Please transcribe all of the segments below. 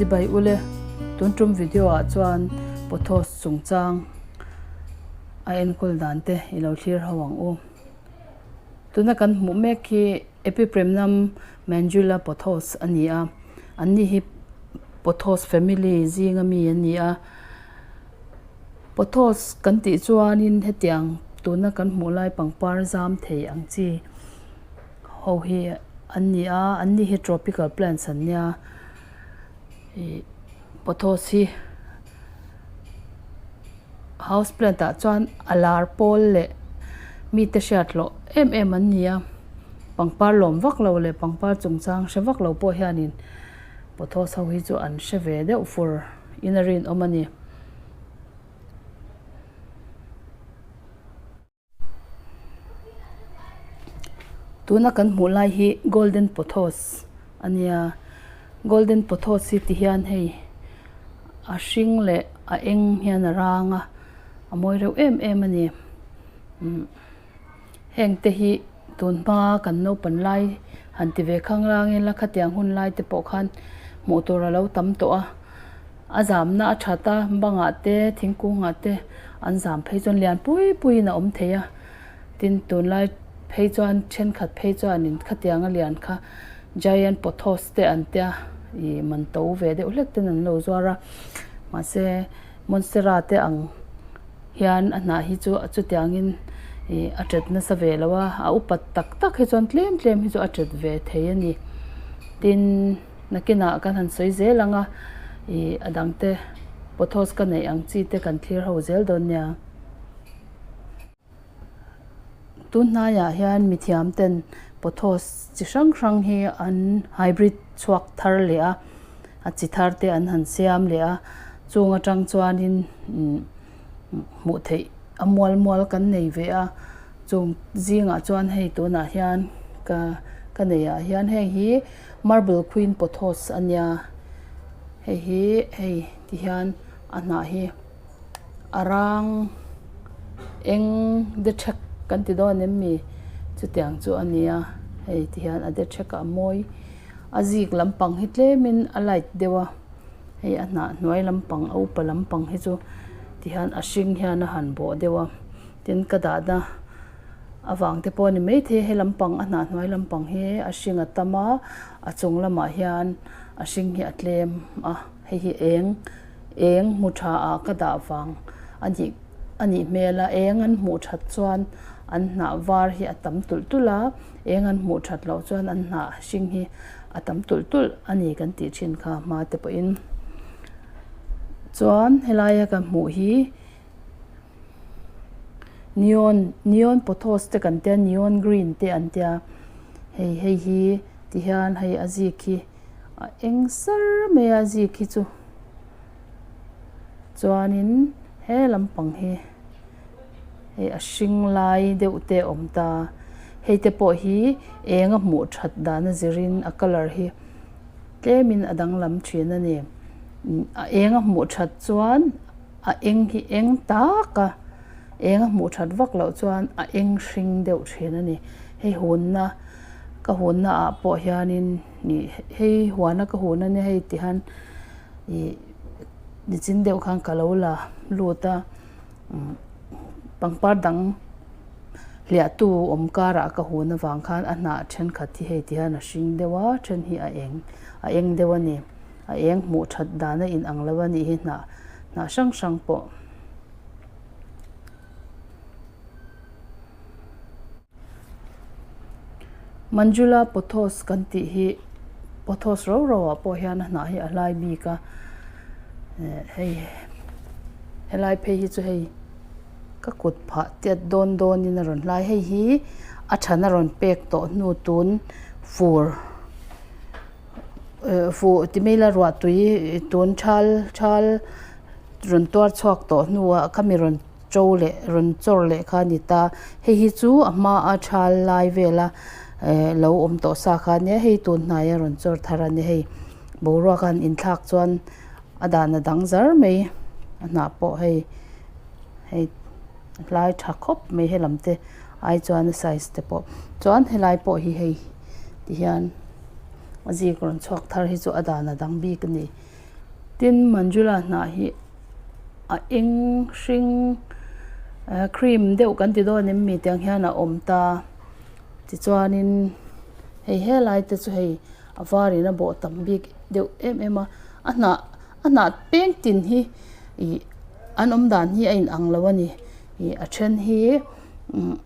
Chibai ule, tun tum video ah chuan pothos chungchang a enkawl dan te i lo thlir ho ang u. Tuna kan hmuh mek hi Epipremnum manjula pothos a ni a, an ni hi pothos family zinga mi an ni a. Pothos kan tih chuanin hetiang tuna kan hmuh lai pangpar zam thei ang chi ho hi an ni a, an ni hi tropical plants an nia ih pothos hi house plant ah chuan a lar pawl leh mite hriat hlawh em em an ni a pangpar lawm vak lo leh pangpar chungchang hre vak lo pawh hianin pothos ho hi chu an hre ve deuh fur in a rinawm a ni. Tuna kan hmuh lai hi golden pothos a nia golden pothos hi ti hian hei a hring leh a eng hian a rang a a mawi reuh em em a ni umm heng te hi tun hma kan naupan lai han ti ve khang rang ila khatiang hun lai te pawh khan hmuh tur a lo tam tawh a. A zamna a that a, bangah te thingkungah te an zam phei chuan lian pui puiin a awm thei a, tin tunlai phei chuan thenkhat phei chuanin khatianga lian kha giant pothos te an tia ih man to ve deuh hlek ten an lo zuar a, mahse monstera te ang hian a hnah hi chu chutiangin ih a tet nasa ve lo a, a upat tak tak hi chuan tlem tlem hi chu a tet ve thei a ni, tin. Nakinah kan han sawi zel ang a, ih a dangte pothos ka neih ang chi te kan thlir ho zel dawn nia. Tun hnaiah hian mithiam ten pothos chi hrang hrang hi an hybrid chhuak thar leh a, a chi thar te an han siam leh a, chung atang chuanin hmuh theih a mual mual kan nei ve a. Chung zingah chuan hei tunah hian ka ka neihah hian heng hi marble queen pothos a nia hei hi hei ti hian a hnah hi a rang eng de thek kan ti dawn em mi chutiang chu a ni a hei ti hian a de thek a mawi a zik lampang hi tlemin a light deuh a hei a hnah hnuai lampang a upa lampang hi chu ti hian a hring hian a han bawh deuh a. Tin ka dahna avang te pawh a ni maithei he lampang a hnah hnuai lampang hi a hring a tam a a chung lamah hian a hring hi a tlem a hei hi eng eng hmu tha ah ka dah vang a nih a nih hmel a eng an hmuh that chuan an hnah var hi a tam tulh tulh a eng an hmuh that loh chuan an hnah hring hi a tam tulh tulh a ni kan tih thin kha hma te pawhin chuan helaia ka hmuh hi. Neon neon pothos te kan tia neon green te an tia hei hei hi ti hian hei a zik hi a eng sar mai a zik hi chu chuanin he lampang hi hei a hring lai deuh te a awm ta hei te pawh hi eng a hmuh that dan a zirin a colour hi tlemin a danglam thin a ni a eng a hmuh that chuan. A eng hi eng tak a, eng a hmuh that vak loh chuan a eng hring deuh thin a ni. Hei hunna ka hunna ah pawh hianin ih hei huana ka hun a nia hei ti hian ih nichin deuh khan ka lo la lut a pangpar dang hliahtu awm karah ka hun avang khan a hnah thenkhat hi hei ti hian a hring deuh a then hi a eng a eng deuh a ni. A eng hmuh that dan a in ang lo a nih hi hnah hnah hrang hrang pawh. Manjula pothos kan tih hi pothos ro ro ah pawh hian a hnah hi a hlai bik a eh hei helai phei hi chu hei ka kut phah tiat dawn dawn in a rawn hlai hei hi a than a rawn pek tawh hnu tun fur. Fuh ti mai ila ruah tui tun thal thal rawn tuar chhuak tawh hnuah khami rawn to leh rawn chawr leh kha a ni ta hei hi chu a hma a thal lai vela eh lo awm tawh sa kha ania hei tun hnaia rawn chawr thar a ni hei boruak a han inthlak chuan a dan a dang zar mai a hnah pawh hei hei hlai tha khawp mai helam te ai chuan a size te pawh chuan helai pawh hi hei ti hian a zik rawn chhuak thar hi chu a dan a dang bik a ni. Tin, Manjula hnah hi a eng hring cream deuh kan ti dawn em mi tiang hian a awm ta. Tichuanin hei helai te chu hei a varin a bawh tam bik deuh em em a, a hnah a hnah peng tin hi ih an awm dan hi a inang lo a ni. Ih a then hi umm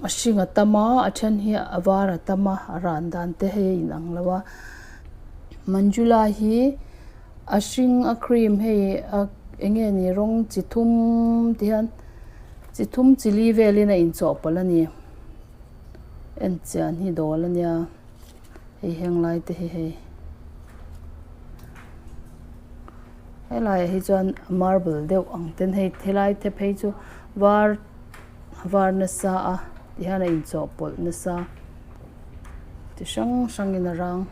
a hring a tam a, a then hi a var a tam a, a ran dan te hei a inang lo a. Manjula hi a hring a cream hei a eng nge ni rawng chi thum ti hian chi thum chi li velin a inchawhpawlh a ni. En chian hi dawl a nia hei heng lai te hi hei helaiah hi chuan marble deuh ang ten hei helai te phei chu var a var nasa a tihian a inchawhpawlh nasa chi hrang hrangin a rang.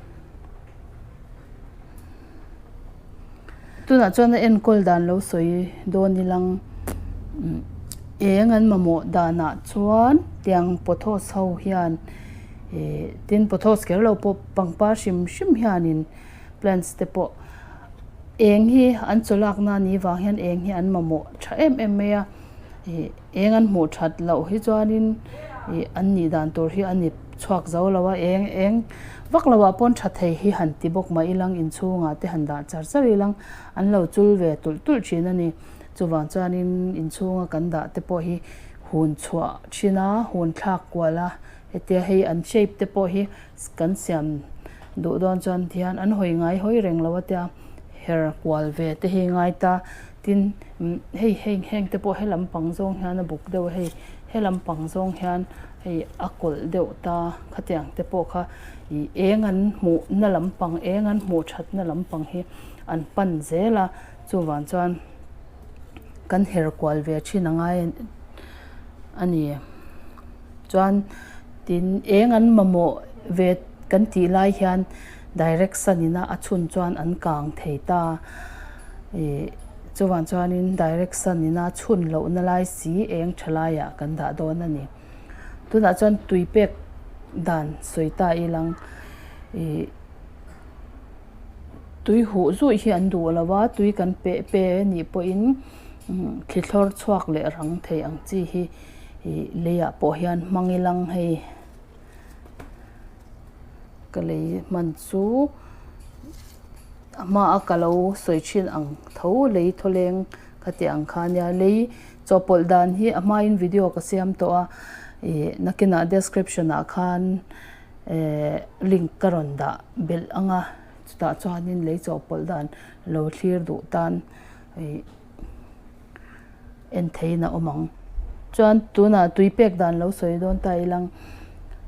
Tunah chuan a enkawl dan lo sawi dawn ilang eng an mamawh danah chuan tiang pothos ho hian ih tin pothos kher lo pawh pangpar hrim hrim hianin plants te pawh eng hi an chaw lak na ni vang hian eng hi an mamawh tha em em mai a ih eng an hmuh that loh hi chuanin ih an nih dan tur hi a ni chhuak zo lo a eng eng vak lo ah pawn tha thei hi han ti bawk mah ilang inchhungah te han dah char char ilang an lo chul ve tulh tulh thin a ni chuvang chuanin inchhunga kan dah te pawh hi hun chhuah thin a hun thlak kual a hetia hei an shape te pawh hi kan siam duh dawn chuan tihian an hawi ngai hawi reng lo a tia her kual ve te hi ngai ta. Tin, hei heng heng te pawh he lampang zawng hian a buk deuh a hei he lampang zawng hian hei a kawlh deuh ta khatiang te pawh kha ih eng an hmuh na lampang eng an hmuh that na lampang hi an pan zel a chuvang chuan kan her kual ve thin a ngai a ni. Chuan tin eng an mamawh ve kan tih lai hian direct sun ina a chhun chuan an kang thei ta. Ih chuvang chuanin direct sun ina chhun lohna lai si eng tha laiah kan dah dawn a ni. Tunah chuan tui pek dan sawi ta ilang ih tui huh zuih hi an duh lo a, tui kan peh pe anih pawhin thli thlawr chhuak leh rang thei ang chi hi ih leiah pawh hian hmang ilang hei. Ka lei hman chu a hmaa ka lo sawi thin ang tho lei thawleng ka tih ang kha ania lei chawhpawlh dan hi a hmain video ka siam tawh a ih nakinah description ah khan eh link ka rawn dah belh ang a chutah chuanin lei chawhpawlh dan lo thlir duh tan ih. En theiin a awm ang. Chuan tunah tui pek dan lo sawi dawn ta ilang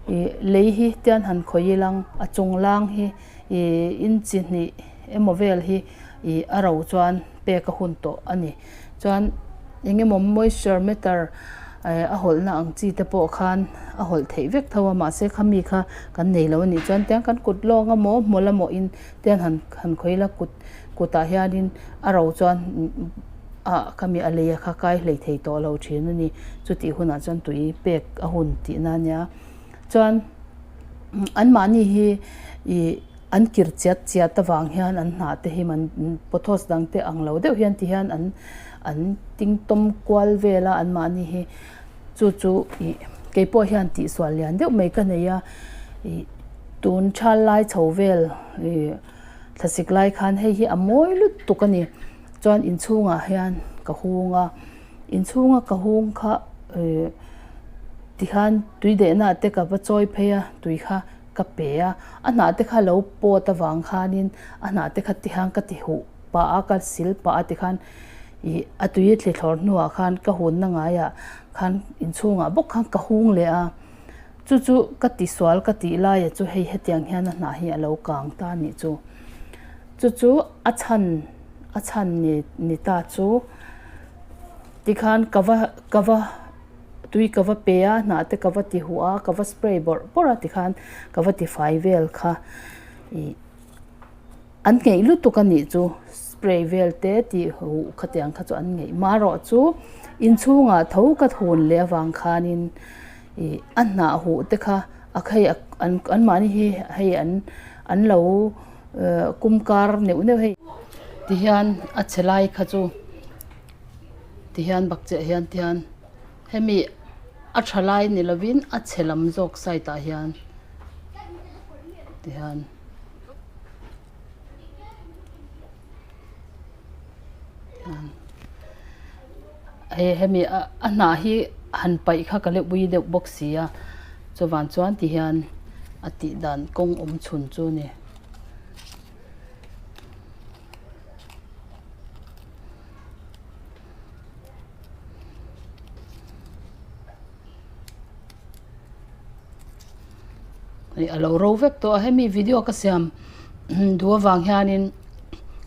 ih lei hi tian han khawih ilang a chung lang hi ih inchi hnih emaw vel hi ih a ro chuan pek a hun tawh a ni. Chuan eng emaw moisture meter eh a hawlhna ang chi te pawh khan a hawlh theih vek tho a mahse khami kha kan nei lo a nih chuan tiang kan kut lawng emaw hmawlh emaw in tian han han khawih ila kut kutah hianin a ro chuan ah khami a lei a kha kai hlei thei tawh lo thin a ni. Chutih hunah chuan tui pek a hun tihna a nia. Chuan anmahni hi ih an kir chiat chiat avang hian an hnah te hi pothos dang te ang lo deuh hian ti hian an an ting tawm kual vel a anmahni hi chu chu ih keipawh hian tihsual lian deuh mai ka nei a ih tun thal lai chho vel ih Thlasik lai khan hei hi a mawi lutuk a ni. Chuan inchhungah hian ka hung a, inchhunga ka hung kha eh tikhan tui dehna te ka va chawi phei a, tui kha ka pe a. A hnah te kha lo pawt avang khanin a hnah te kha tikhan ka ti huh pah a, ka sil pah a tikhan ih a tui thli thlawr hnuah khan ka hunna ngaiah khan inchhungah bawk khan ka hung leh a. Chu chu ka ti sual ka tih laia chu hei hetiang hian a hnah hi a lo kang ta a nih chu. Chu chu a chhan a chhan ni ni ta chu tikhan ka va ka va tui ka va pe a hnah te ka va ti huh a ka va spray bawrh bawrh a tikhan ka va ti fai vel kha ih An ngeih lutuk a nih chu spray vel te tih huh khatiang kha chu an ngeih marawh chu inchhungah tho ka thun leh avang khanin ih a hnah huh te kha a hei an an mahni hi hei an an lo kum kar neuh neuh hei. Tihian a chhe lai kha chu tihian bakcheh hian tihian hemi a tha lai ni lovin a chhe lam zawk side ah hian tihian. Hei hemi a hnah hi han paih kha ka la ui deuh bawk si a chuvang chuan tihian a tih dan kawng awm chhun chu a ni. Hei a lo ro vek tawh a hemi video ka siam duh avang hianin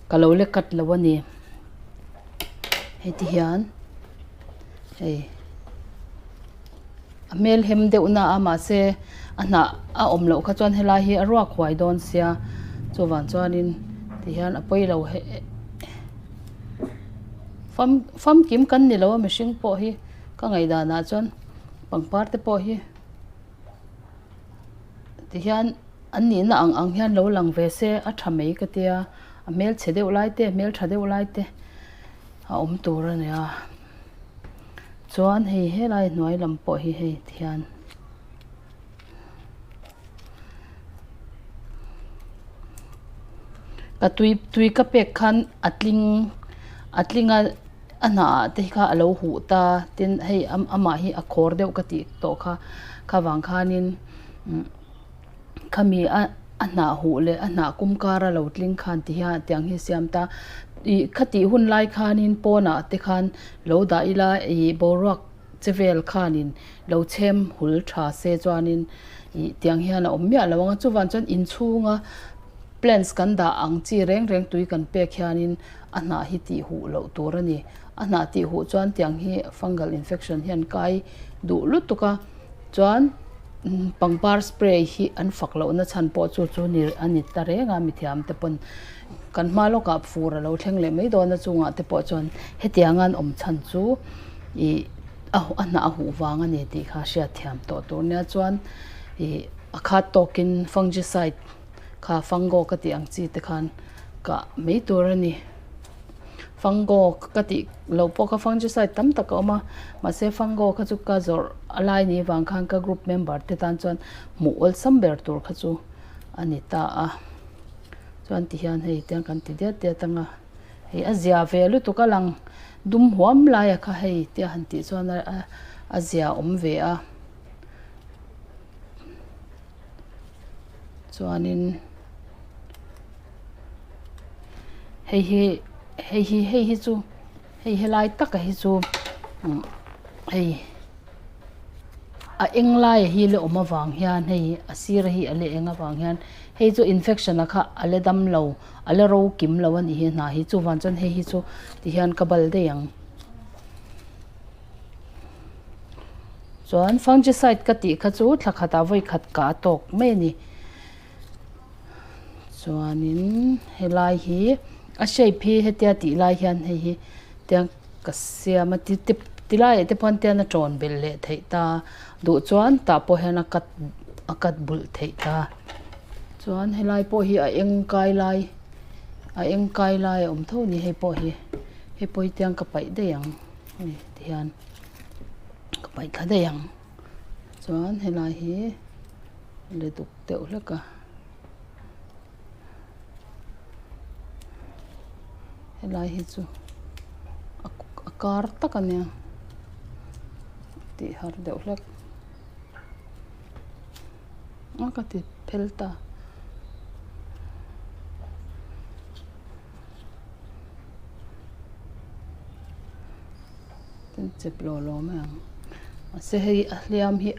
ka lo la cut lo a ni heti hian hei. A hmel hem deuh na a mahse a hnah a awm loh kha chuan helai hi a ruak huai dawn sia chuvang chuanin tihian a pawi lo fam famkim kan ni lo a mihring pawh hi ka ngaihdanah chuan pangpar te pawh hi tihian an nihna ang ang hian lo lang ve se a tha mai ka tia a hmelchhe deuh lai te a hmeltha deuh lai te a awm tur a nia. Chuan hei helai hnuai lam pawh hi hei tihian ka tui tui ka pek khan a tling a tling a a hnah ah te kha a lo huh ta tin hei amah hi a khawr deuh ka tih tawh kha kha vang khanin umm. Khami a a hnah huh leh a hnah kum kara lo tling khan ti hian tiang hi siam ta. Ih khatih hun lai khanin pawnah te khan lo dah ila ih boruak che vel khanin lo chhem hul tha se chuanin ih tiang hian a awm miah lo ang a. Chuvang chuan inchhunga plants kan dah ang chi reng reng tui kan pek hianin a hnah hi tih huh loh tur a ni. A hnah tih huh chuan tiang hi fungal infection hian kai duh lutuk a. Chuan pangpar spray hi an fak lohna chhan pawh chu chu ni a ni ta reng a mithiam te pawn kan hma lawkah fur a lo thleng leh mai dawn a chungah te pawh chuan hetiang an awm chhan chu ih a a hnah a huh vang a ni tih kha hriat thiam tawh tur nia chuan ih a khat tawkin fungicide kha fungo ka tih ang chi te khan kah mai tur a ni. Fungo ka tih loh pawh kha fungicide tam tak a awm a, mahse fungo kha chu ka zawrh a lai ni vang khan ka group member te tan chuan hmuh awlsam ber tur kha chu a ni ta a. Chuan ti hian hei tiang kan ti diat diat ang a, hei a zia ve lutuk a lang dum huam laia kha hei tia han tih chuan a zia awm ve a. Chuanin. Hei hi hei hi hei hi chu hei helai taka hi chu hei a eng laia hi la awm avang hian hei a sira hi a la eng avang hian hei chu infection a kha a la dam lo a la ro kim lo a nih hi hna hi chuvang chuan hei hi chu tihian ka bal daih ang. Chuan fungicide ka tih kha chu thla khatah vawi khat kah a tawk mai a ni. Chuanin helai hi a shape hi hetia tih lai hian hei hi tiang ka siam a ti ti laiah te pawh tian a tawn belh leh theih ta duh chuan tah pawh hian a cut a cut bulh theih ta chuan helai pawh hi a eng kai lai a eng kai lai a awm tho a ni hei pawh hi hei pawh hi tiang ka paih daih ang hei tihian ka paih thla daih ang chuan helai hi. Le duk deuh hlek a helai hi chu a kar tak a nia tih har deuh hlek a ka ti phel ta. Chep law law mai ang mahse hei a hliam hi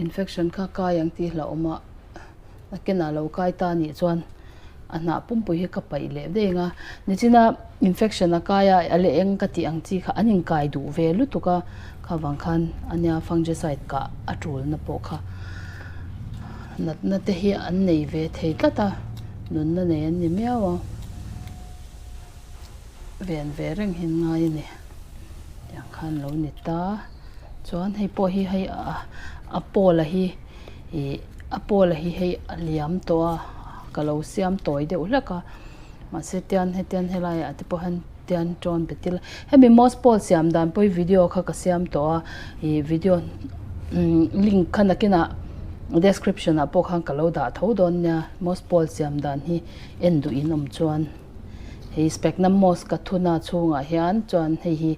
infection kha kai ang tih hlauhawm a a kenah lo kai ta anih chuan a hnah pumpui hi ka paih leh daih ang a nichina infection a kai a a la eng ka tih ang chi kha an inkai duh ve lutuk a kha vang khan ania fungicide kah a tulna pawh kha natna te hi an nei ve thei tlat a nunna nei an ni miau a. Ven ve reng hi an ngai a ni tiang khan lo ni ta chuan hei pawh hi hei a pawl a hi ih a pawl a hi hei a liam tawh a ka lo siam tawi deuh hlek a. Mahse tian hetian helaiah te pawh hian tian tawn bet ila. Hemi moss pole siam dan pawh hi video kha ka siam tawh a, ih video link kha nakinah description ah pawh khan ka lo dah tho dawn nia moss pole siam dan hi en duh in awm chuan. Hei sphagnum moss ka thuna chhungah hian chuan hei hi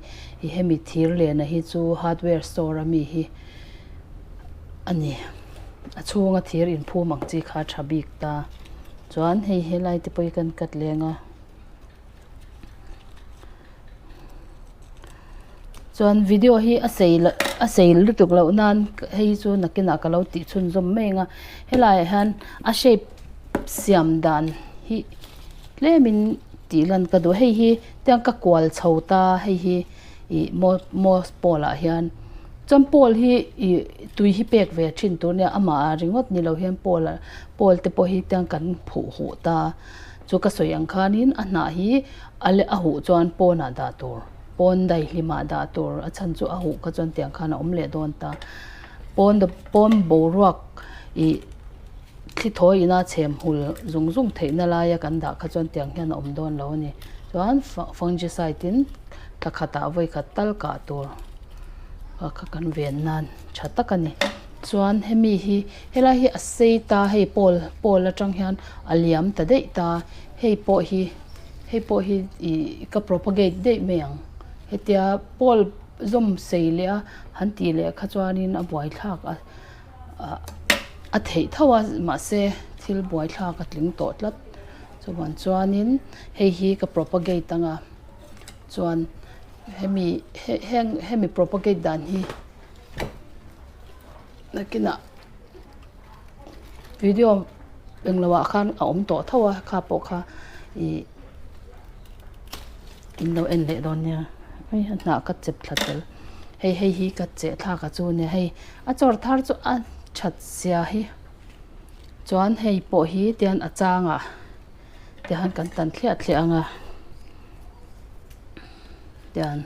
ih hemi thir lena hi chu hardware store a mi hi a ni. A chhunga thir inphum ang chi kha a tha bik ta. Chuan hei helai te pawh hi kan cut leng a. Chuan video hi a sei loh a sei lutuk loh nan hei chu nakinah ka lo tih chhunzawm mai ang a. Helaiah hian a shape siam dan hi tlemin tih lan ka duh. Hei hi tiang ka kual chho ta hei hi ih moss pole ah hian chuan pole hi ih tui hi pek ve thin tur nia amah ah ringawt ni lo hian pole ah pole te pawh hi tiang kan phuh huh ta chu ka sawi ang khanin a hnah hi a leh a huh chuan pawnah dah tur pawn daihlimah dah tur a chhan chu a huh kha chuan tiang khan a awm leh dawn ta pawn pawn boruak ih thli thawi ina chhem hul zung zung theihna laia kan dah kha chuan tiang hian a awm dawn lo a ni chuan fungicide in thla khatah vawi khat tal kah tur a kha kan ven nan tha tak a ni chuan hemi hi helai hi a sei ta hei pole pole atang hian a liam ta daih ta hei pawh hi hei pawh hi ih ka propagate daih mai ang hetia pole zawm sei leh a han tih leh kha chuanin a buaithlak a. ah a theih tho a mahse thil buaithlak a tling tawh tlat chuan chuanin hei hi ka propagate anga chuan hemi heng hemi propagate dan hi nakinah video englo ah khan a awm tawh tho a kha pawh kha ih in lo en leh dawn nia hei a hnah ka chep thla tel hei hei hi ka cheh thlak a chu nia hei. A chawr thar chu a that zia hi chuan hei pawh hi tian a changah tihian kan tan thliah thliah ang a tian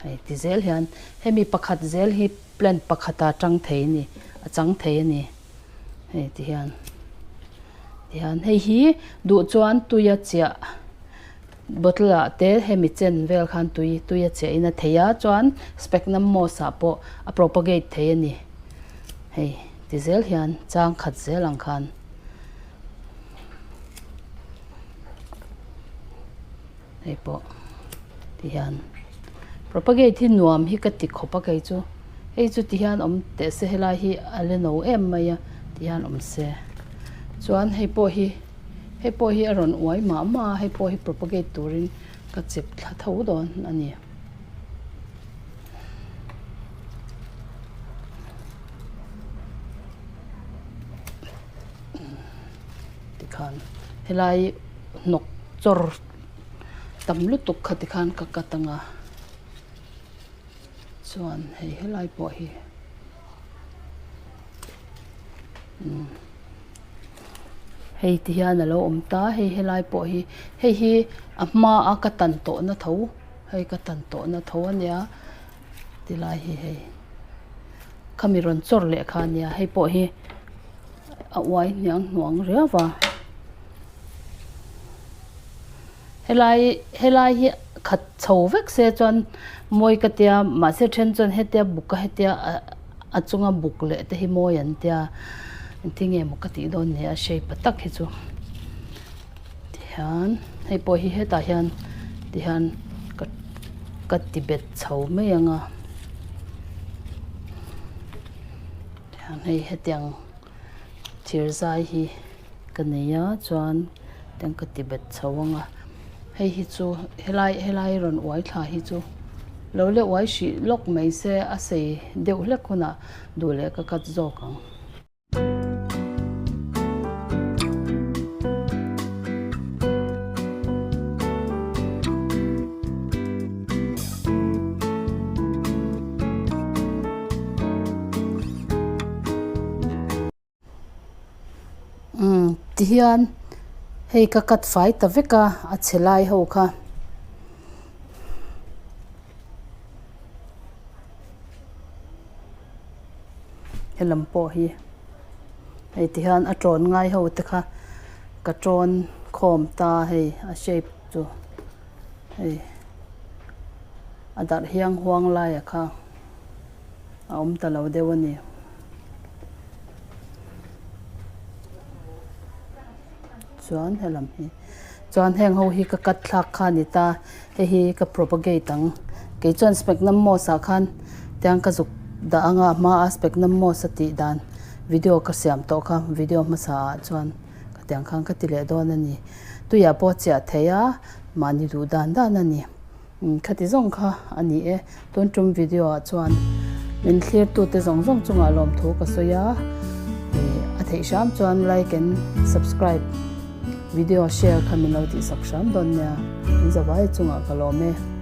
hei ti zel hian hemi pakhat zel hi plant pakhata tang thei a ni a chang thei a ni hei ti hian tihian hei hi duh chuan tuia chiah. Bottle ah te hemi chen vel khan tui tui a chiah in a thei a chuan sphagnum moss ah pawh a propagate thei a ni hei ti zel hian chang khat zel ang khan. Hei pawh ti hian propagate hi nuam hi ka ti khawp a kei chu hei chu ti hian awm teh se helai hi a la no em mai a ti hian awm se chuan hei pawh hi. Hei pawh hi a rawn uai mah mah a, hei pawh hi propagate turin ka chep thla tho dawn a ni. Tikhan helai hnawk chawr tam lutuk kha tikhan ka cut ang a, chuan hei helai pawh hi. Hei ti hian a lo awm ta hei helai pawh hi hei hi a hma a ka tan tawh na tho hei ka tan tawh na tho a nia tilai hi hei khami rawn chawr leh kha a nia hei pawh hi a uai hniang hnuang riau va. Helai helai hi khat chho vek se chuan mawi ka tia mahse then chuan hetia buk a hetia a chunga buk leh te hi mawi an tia engtin nge maw ka tih dawn ni a shape tak hi chu tihian hei pawh hi hetah hian tihian ka ka ti bet chho mai ang a tihian hei hetiang thir zai hi. Ka nei a chuan tiang ka ti bet chho ang a hei hi chu helai helai rawn uai thla hi chu lo leh uai hrih lawk mai se a sei deuh hlek hunah duh leh ka cut zawk ang. Umm tihian hei ka cut fai ta vek a a chhe lai ho kha. Helam pawh hi hei tihian a tawn ngai ho te kha ka tawn khawm ta hei a shape chu hei a darh hiang huang laia kha a awm ta lo deuh a ni. Chuan helam hi chuan heng ho hi ka cut thlak kha a ni ta hei hi ka propagate ang kei chuan sphagnum moss ah khan tiang ka zuk dah anga a hma a sphagnum moss a tih dan video ka siam tawh kha video hmasa ah chuan ka tiang khan ka ti leh dawn a ni tuiah pawh a chiah thei a mahni duh dan dan a ni. Khati zawng kha a ni e. Tun tum video ah chuan min thlir tute zawng zawng chungah lawmthu ka sawi a, a theih hram chuan like and subscribe video share kha min lo tihsak hram dawn nia, in zavai chungah ka lawm e.